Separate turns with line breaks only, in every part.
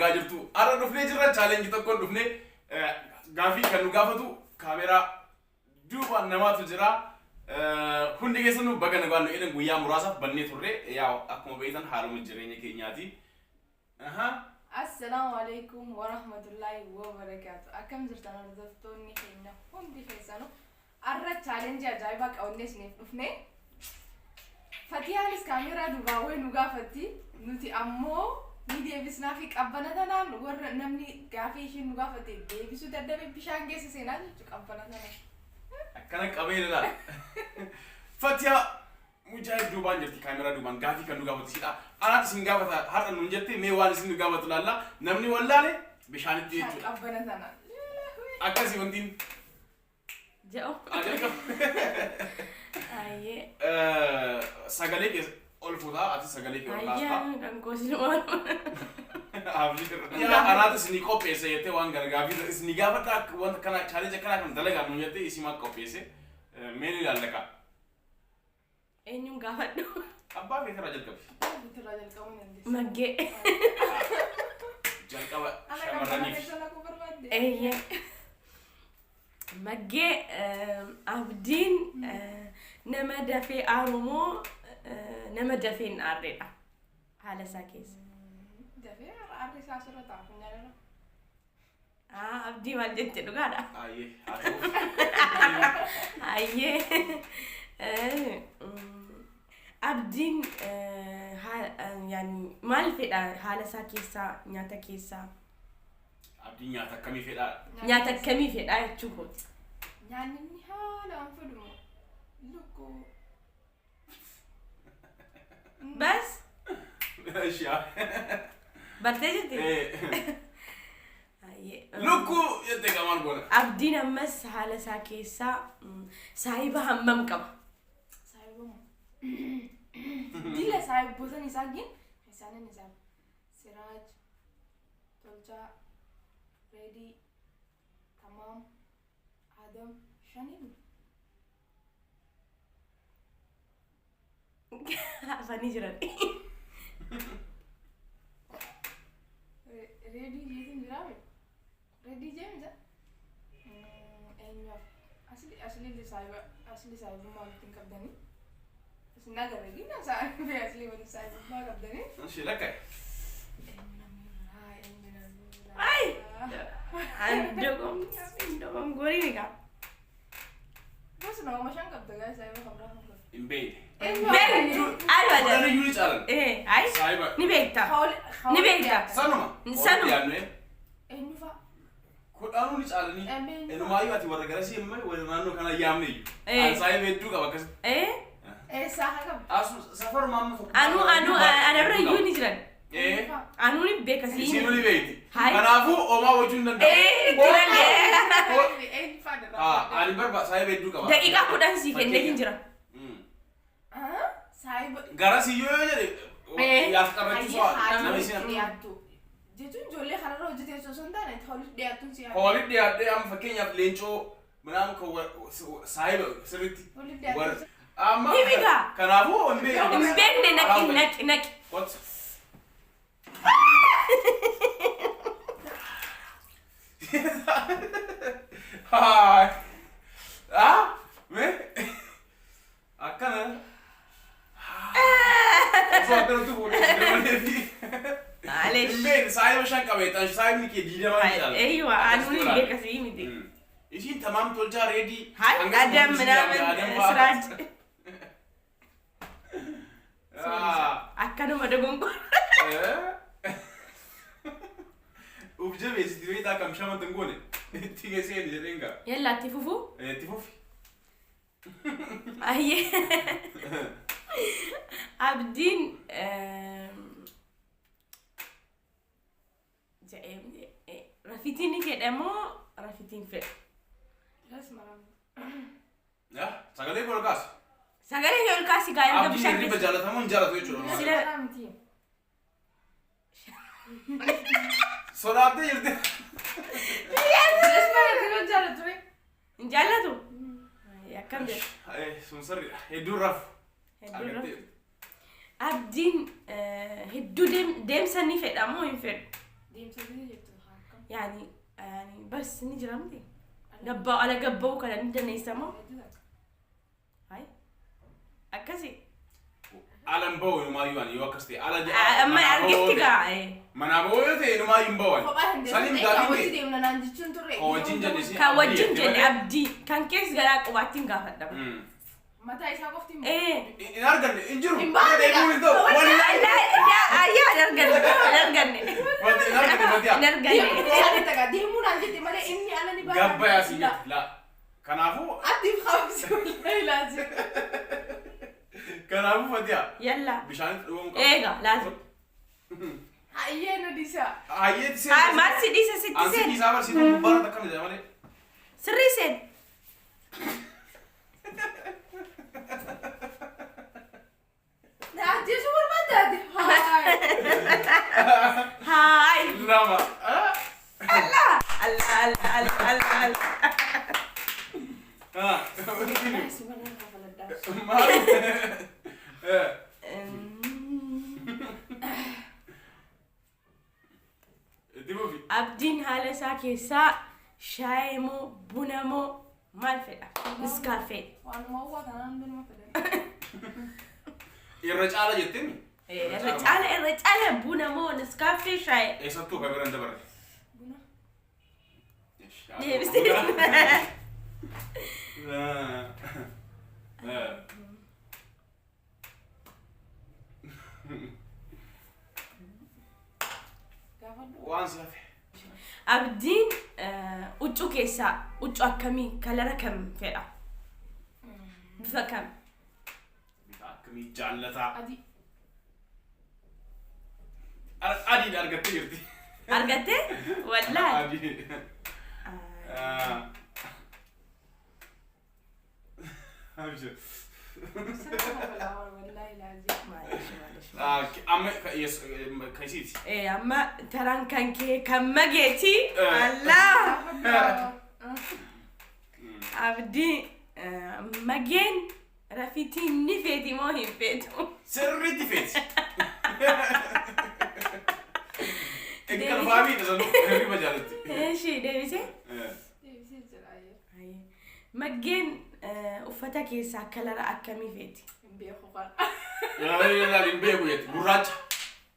Nagaa jirtu. Har'a dhufnee jirra challenge tokkoon dhufnee gaafii kan nu gaafatu kaameraa duuba namaatu jira. Hundi keessanuu baga nagaan nu eedan guyyaa muraasaaf bannee turre yaa akkuma beektan haaluma jireenya keenyaati. Aha.
Assalaamu alaikum warahmatullahi wabarakaatu. Akkam jirtan hordoftoonni keenya hundi keessanuu? Arra challenge ajaa'ibaa qabannee isiniif dhufne. Fatiyaanis kaameeraa duubaa wayi nu gaafatti. Nuti ammoo ni deebisnaa fi qabbana tanaan warra namni gaafii ishiin nu gaafate deebisuu dadhabe bishaan keessa seenaa jechuudha qabbana tanaan.
Akkana qabee ilaala. Fatiyaa Mujaahid duubaan jirti kaameraa duubaan gaafii kan nu gaafatu sidha. Anaatu isin gaafata har'a nuun jette mee waan isin nu gaafatu laalla namni wallaale bishaanitti jechuudha.
Qabbana tanaan.
Akkasii wantiin.
Ja'o.
Jalqaba.
Ayyee.
Sagalee kee ol fuutaa ati sagalee kee ol kaastaa.
Ayyee kan koosinumaan.
Yaa anaatu isinii qopheesse jettee waan kana gaafii isinii gaafadha wanta kana challenge akkanaa kan dalagaa nuun jettee isimaa qopheesse mee ni ilaalla kaa.
Eenyuun gaafadhu?
Abbaa feetirraa jalqabi.
Bitirraa jalqabuu dandeessa.
Maggee.
Jalqaba
Ana qabbana
shamarraniif.
keessa naquu barbaadde.
Eeyyee. Maggee abdiin nama dafee aaru moo nama dafee hin aarredha? Haala isaa keessa.
Dafee aarri isaa asirra ta'a funyaan irra.
Ah, abdii maal jette dhugaadha.
Ayyee haa ta'u.
Ayyee. Abdiin yaani maal fedha haala isaa keessaa nyaata keessaa?
Abdiin nyaata akkamii fedhaa?
Nyaata akkamii fedhaa jechuu kooti.
Nyaanni inni haalaan fedhu moo lukkuu.
Bas
Ishi haa.
bartee jirti?
Eh,
Ayyee.
Lukkuu jettee qamaan goona.
Abdiin ammas haala isaa keessaa saahiba hammam qaba?
Saahibamu. Dila saahibotan isaa gin isaanin isaa Siraaj, Tolchaa, Reedii, Tamaam, Adam shanii.
Hafanii jiran.
Reedii jeetiin jiraa mi? Reedii jee mita? Eenyu hafe? Asli asli saahiba asli saahibummaa walitti hin qabdanii. Isin agarre gina saahiba asli waliin saahibummaa qabdanii.
Ishee lakkaa'e.
Eenyu namni biraa eenyu namni biraa.
Ay! An dogongoriin egaa.
Bas nama shan qabda gaa saahiba kan biraa kan qabda.
Hin beekne.
Beektu. Ay
Kudhan
bada.
iyyuu ni caalan.
Eh, ay.
Saahiba.
Ni beekta. Ni beekta.
Sanuma.
Sanuma.
Dhiyaannu
Eenyu fa'a?
Kudhanuu ni caalanii.
Eenyu?
Inumaayyuu ati warra garasii amma warra naannoo kana yaamne iyyuu.
Eh.
An saahiba hedduu qaba akkasitti.
Eh,
Eessaa haa qabdu?
Asu safaruma amma tokko.
anu anu ana bira iyyuu ni jiran.
Eh.
Anuu ni beeka
Isiinuu
siin.
ni beekti.
Hai.
Kanaafuu homaa wajjin hin danda'amu.
Eh, itti galee.
Eenyu fa'a irraa?
Ah, ani barba saahiba hedduu qaba.
Daqiiqaa 10 sii kennee hin jira.
Saahiba.
Garas iyyuu yoo jedhe
Eh.
yaaf qabachuu so'aa. Nama
Haati
isin
dhiyaattu. Jechuun ijoollee kanarra hojjetee osoo hin taane walitti dhiyaattuun si
Ka walitti dhiyaadhee amma fakkeenyaaf leencoo minaamu ka saahiba sirriitti.
Walitti dhiyaattuun
Warra amma
Himi gaa.
kanaafuu hin beekne.
Hin beekne naqi naqi naqi.
What? Hi. Ah? Me? Akkana. Osoo akkanatti fuudhee dabalee fi.
Maalesh.
Hin beekne saahiba shan qabeetta saahibni kee 20 ni caala.
Eeywa anuu ni beeka sii miti.
Isiin tamaam tolchaa reedii.
Hai
Hanga
Adam
isii
minaamin
yaamne, Adam fa'aa.
Siraaj.
Ah.
Akkanuma dogongora.
Uf jabeessiti beektaa akkam shamatti hin goone. Itti geessee jedheen gaa.
Yalla itti fufu.
Itti fufi.
Ayyee. Abdiin jedhee rafitiin ni fedha moo rafitiin fedha?
Yaa sagalee koo ol kaasi.
Sagalee kee ol kaasi gaa erga
Abdiin
bishaan
hirriba
keessa.
jaalatamoo hin jaalatu jechuudha.
Sila-
miti.
Sodaattee jirti.
Jaalatu.
Hin jaallatu? Ay, Akkam jedha.
Sun sirriidha. Hedduun rafu.
Hedduu rafu. Abdiin hedduu deemsa ni fedha moo hin fedhu?
Deemsa biyya jettu haa akkam.
Yaani yaani bas ni jira miti. Gabbaa ala gabba'uu kana ni dandeessa moo?
Hedduu takka.
Hayi. Akkasi.
Alan bahu inumaayyuu ani yoo akkas ta'e ala
Amma
manaa bahuu
argetti
yoo ta'e-
gaa. eh.
Manaa bahuu yoo ta'e inumaayyuu hin bahu ani.
Kophaa hin
Saniin
deemne kan
gaafiin
wajji
kee
deemna naan jechuun turre.
Kan wajjin jenne si-
Kan wajjin
Abdii
jenne
jettee
abdii kan keessa garaa qubaatti hin gaafadha.
Mm.
Mataa isaa qofti hin
Eh.
Hin arganne hin jiru.
Hin baane
Deebi'uun hin ta'u. Wallaahi.
Ayyaa hin arganne hin arganne
Fati hin arganne Fatiha.
hin arganne.
Deemuu naan jette malee inni ala ni baana.
Gabba yaasii jette. La. Kanaafuu
Atiif qabsi wallahi laazim.
kanaafuu Fatiha
Yalla.
bishaanitti dhuguu qaba.
Eega laazim.
Hayyee nu dhiisa.
Hayyeetti seen.
Haa maal si dhiise sitti
Ansi
seen.
dhiisaa barsiisuu gubbaarra akkam jedha malee.
Sirrii seen.
Na ajjeesuu barbaadda ati. Haay.
Haay.
Lama. Ah.
Allah Allah Allah Allah Allah Allah.
Ah.
Si mana kafaladhaa.
Maal? Eh. Itti fufi.
Abdiin haala isaa keessaa shaayii moo buna moo maal fedha? Niskaafee.
Waanuma hawwaa tanaan hundinuma fedhan.
Irra caala jetteemi?
Irra caala irra caala buna moo niskaafee shaayii.
Eessattuu kan bira hin dabarre.
Buna.
Deebisee.
Gaafadhu.
Waan si hafe.
Abdiin huccuu keessaa huccuu akkamii kalara kam fedha? Bifa kam?
Bifa akkamii jaallataa?
Adii.
Adiidha argattee jirti.
Argattee? Wallaahi.
Adii. Abshir.
Sirra kafalaa wallahi laazim.
Maalish maalish.
Amma ka isiiti.
Amma taraan kan kee kan mageeti. Allah!
Gaafadhu.
Abdii mageen rafiitiin ni feeti moo hin feetu?
Sirriitti feeti. Inqalfaamiidha sanuu hirriba jaalatti.
Eeshi deebisee?
Deebisee jira ayyee.
Maggeen uffata keessaa kalara akkamii feeti?
Hin beeku kana.
Ilaali hin beeku jetti gurraacha.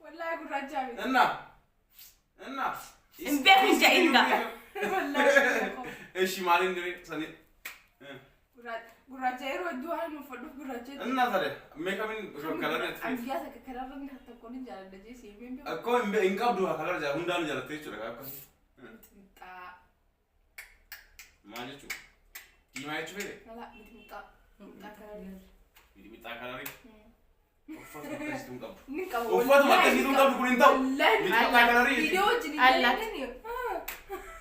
Wallahi gurraacha miti.
Innaa. Innaa.
Hin beeku hin jedhin gaa.
Wallahi hin beeku.
Eshi maaliin diree sanii.
Gurraacha yeroo hedduu waan hin uffadhuuf gurraacha.
Innaa tare meeqamiin kalarri ati feeti?
Guyyaa takka kararra inni tokko ni jaalladha jee si himee beeku.
Akkoo hin qabdu kalara jaalladha hundaanuu jaalattee jechuudha akkasii.
Mixmixaa.
Maal jechuudha? Diimaa jechuu feete?
Lala mixmixaa. Mixmixaa kararra.
Mixmixaa kalarii. Uffatuma akkasiitu hin qabdu.
Ni qaba.
Uffatuma akkasiitu hin qabdu kun hin ta'u.
Wallahi
Mixmixaa kalarii.
Viidiyoo wajjin hin
Allah.
jallatani.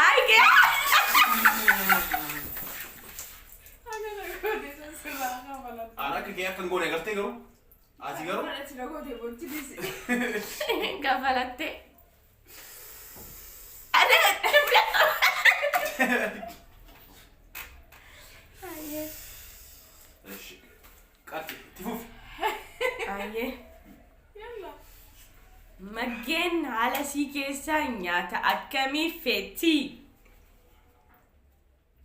Ay kee!
Aan akka kee akka hin goone agartee garuu? Ati garuu?
Kafalattee.
Eshi. Qaxxi. Itti fufi.
Ayyee. Maggeen haala sii keessaa nyaata akkamii feeti?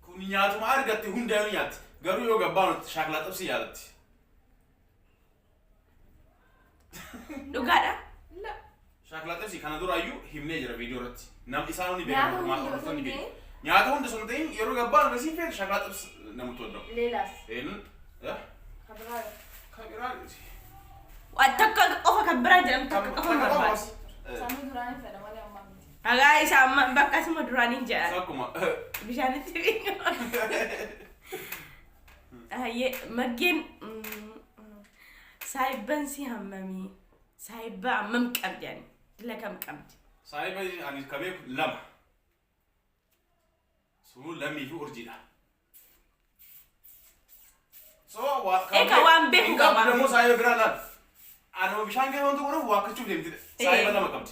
Kun nyaatuma argatte hundaanuu nyaatti. Garuu yoo gabbaanutti shaakilaa xabsii jaalatti.
Dhugaadha?
Shaakilaa xabsii kana duraayyuu himnee jira viidiyoo irratti. Nam isaan ni
Nyaata
beeku.
hunda
Hordoftoonni
osoo hin
beeku. Nyaata hunda osoo hin ta'in yeroo gabbaanu isiin feetu shaakilaa xabsii namatti toldamu.
Leelaas.
Een.
Kabiraa.
Kan biraa.
Waan takka qofa kan biraa jedhamu takka qofa hin barbaadu.
Sammuu duraanii fedha malee ammaa miti.
Hagaa isa amma bakka asuma duraanii jedhan.
Akkuma.
Bishaanitti fiigu. Ayyee maggeen saayibban si hammamii? Saayibba hammam qabdi ani? Dila kam qabdi?
Saayiba ani ka beeku lama. Sunuu lammii fi urjiidha. So waa
Egaa waan beeku
hin qabdu
qaba.
Dammoo saayiba biraa laal. Anuma bishaan keessa wanti godhuuf waakkachuuf deemti. Saayiba lama qabdi.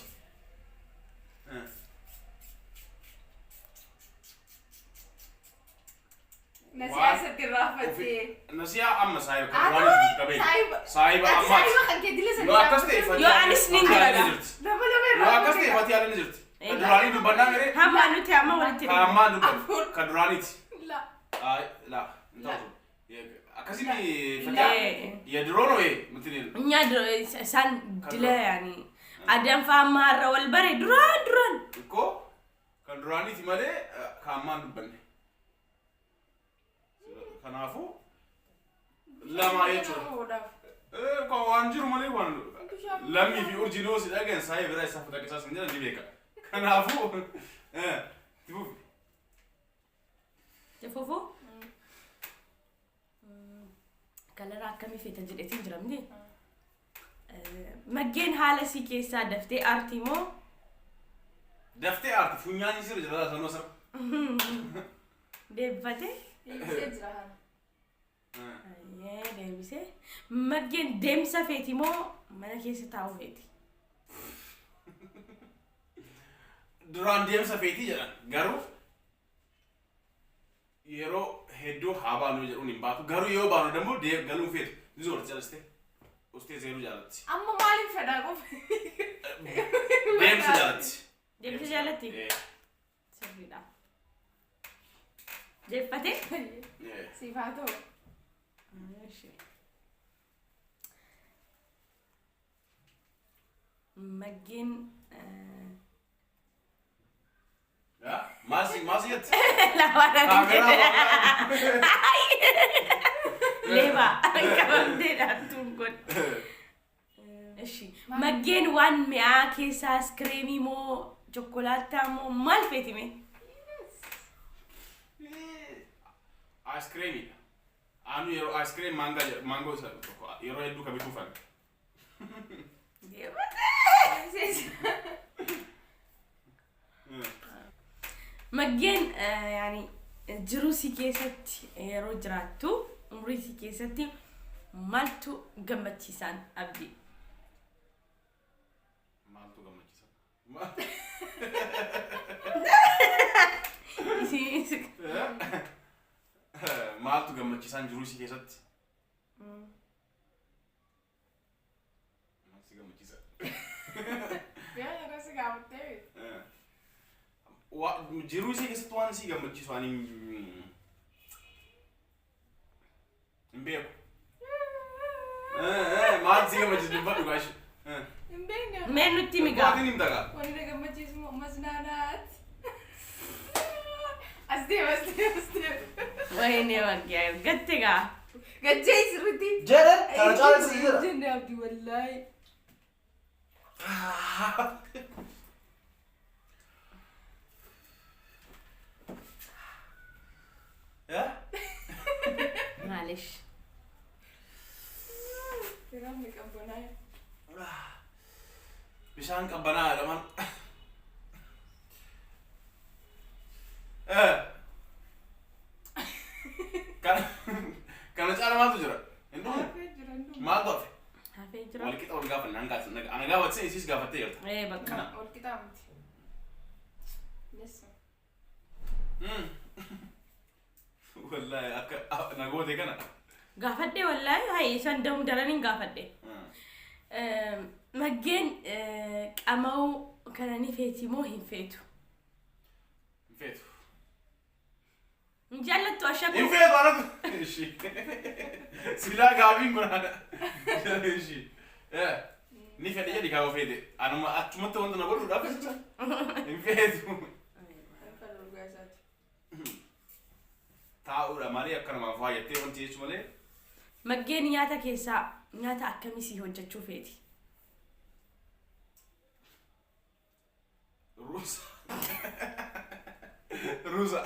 Nasiyaa isatti raafattee.
Nasiyaa amma saayiba kan
Haa
duraanii
ta'u
qabee.
saayiba.
Saayiba
Ati
ammaati.
saayiba kan kee dila sana
Yoo akkas ta'e
Yoo anis nin
Fatiyaan
jira.
ni jirti.
Lama lama
Yoo akkas ta'e
irraa
Fatiyaan ni jirti. Kan duraanii dubbannaa garee
Hamma nuti amma walitti
kan
dhufne.
ammaa dubbannu kan duraaniiti.
La.
Ay, la, hin ta'u. Akkasitti Fatiyaa የድሮ ነው ይሄ እንትን
እኛ isaan dila yaani adan fa'aa amma har'a wal bare duraan duraan.
እኮ kan duraaniiti malee kan ammaa hin dubbanne. Kanaafuu lama jechuudha. Kan waan jiru malee waan lammii fi urjiin yoo si dhagahan saayii biraa isaa fudhaqe isaas hin jiran ni beeka. Kanaafuu itti fufi.
Itti fufu. Kalara akkamii feeta jedheetiin jira miti. Maggeen haala sii keessaa daftee aartii moo
Daftee aarti funyaan isirra jira sanoo sana.
deebifate?
Deebisee jira haala.
Ayyee deebisee. Maggeen deemsa feeti moo mana keessa taa'uu feeti?
Duraan deemsa feetii jedhan garuu yeroo hedduu haa baanu jedhuun hin baatu garuu yoo baanu ደግሞ galuun feetu ni zoorti calistee ustee seeruu jaalatti.
Amma maaliif fedhaa qofa?
Deemsa jaalatti.
Deemsa jaalatti?
Eh,
Sirriidha. Deebifate?
eh.
Siif haa ta'u.
Eshi. Maggeen
Yaa maal si maal si jette?
lamaan
Kaameraa
leebaa qabamteedha tuun kun. Eshi. Maggeen waan mi'aa keessaa iskiriimii moo chokkolaataa moo maal feeti mee?
Aayiskiriimiidha. Anu yeroo ice cream maangaa maangoo isa tokko yeroo hedduu ka bituufan.
Deebisee jira.
Maggeen yaani jiruu si keessatti yeroo jiraattu umurii si keessatti maaltu gammachiisaan abdii?
Maaltu gammachiisa? Maaltu gammachiisaan jiruu isii keessatti? Maal si gammachiisa?
Yaa yeroo si gaafattee.
Jiruu isii keessatti waan isii gammachiisu ani hin beeku. Maal si gammachiisu dubbadhu gaashi.
Hin beekne.
Mee nutti himi gaa.
Waatiin himta gaa.
Wanni na gammachiisu masnaanaat. As deema, as deema, as deema.
Wayne maggee argatte gaa.
Gajjee sirriitti.
Jedhe kana caalatti si jedha.
Jenne abdii wallaahi.
Maalish.
Firaan qabbanaa.
Bishaan qabbanaa lamaan. Kana caala maaltu jira? Hin dhumu?
Hafee jira hin dhumu.
Maaltu hafe?
Hafee jira.
Wal qixa wal gaafanna hanga ana gaafatte isiis gaafattee jirta.
Ee bakka.
Wal qixaa miti. Lessa.
Wallaahi akka na goote kana.
Gaafadhe wallaahi hayi isaan damu daraniin gaafadhe. Maggeen qama'uu kana ni feeti moo hin feetu?
Hin feetu.
Hin jaallattu ashaku.
Hin feetu anatu. Ishi. Silaa gaafiin kun ana. Ishi. Ni fedhe jedhi kaawwa feete. Anuma achumatti wanta na godhuudhaaf jecha. Hin feetu.
Hin fedhu dhugaa isaati.
Taa'uudha malee akkanumaan faayyattee wanti jechuu malee.
Maggeen nyaata keessaa nyaata akkamii sii hojjechuu feeti?
Ruusa. Ruusa.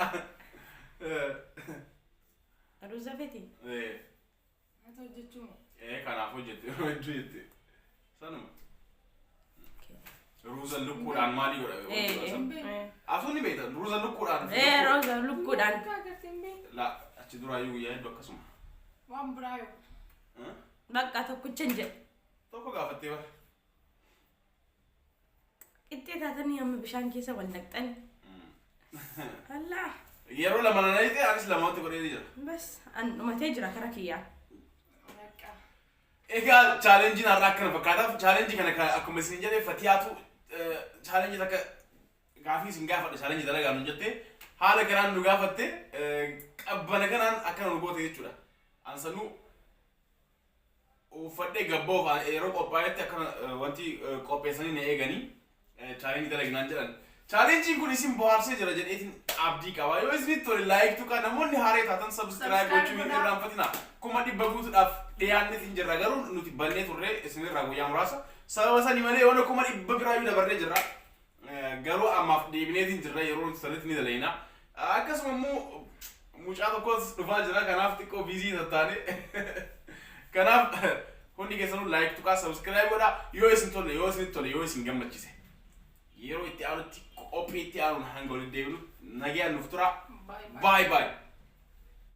Ruuza feeti?
Nyaata hojjechuu moo?
Kanaaf hojjette yeroo hedduu jette. Sanuma. Ruuza lukkuudhaan maalii godha? Afsuun ni beekta ruuza lukkuudhaan.
Ee ruuza lukkuudhaan.
Akka agartee hin beekne.
La achi duraayyuu guyyaa hedduu akkasuma.
Waan biraa yoo.
Bakka tokkicha hin jedhu.
Tokko gaafattee bara.
Qixxee taatanii amma bishaan keessa wal naqxan. Allah.
Yeroo 2 na naqxe, anis lamatti godhee jira.
Bas, an dhumatee jira kara kiyyaa.
Bakka.
Egaa challengeiin har'a akkana fakkaataaf. Challenge kana kan akkuma isin jedhe Fatiyaatu challenge takka gaafii isin gaafadha, challenge dalagaa nun jette, haala kanaan nu gaafatte, qabbana kanaan akkana nu goote jechuudha. Ansanuu uffadhee gabboof yeroo qophaa'etti akkana wanti qopheessanii na eeganii challenge dalaginaan jedhan. Challengeiin kun isin bohaarsee jira jedheetiin abdii qaba. Yoo isinitti tole like tuqaa, namoonni haaree taatan subscribe gochuu hin irraanfatina. 100,000 guutuudhaaf dhiyaanneetiin jirra, garuu nuti bannee turre isinirraa guyyaa muraasa. Sababa sanii malee yoona 100,000 biraayyuu dabarree jirra. Garuu ammaaf deebineetiin jirra, yeroo nuti sanitti ni dalayna. Akkasuma immoo mucaa tokkos dhufaa jira, kanaaf xiqqoo busy tattaane. Kanaaf hundi keessanuu like tuqaa, subscribe godhaa. Yoo isin tole, yoo isinitti tole, yoo isin gammachise, yeroo itti aanutti qophii itti aanuun hanga walitti deebinu nagayaan nuuf tura.
Bye bye.
Bye bye.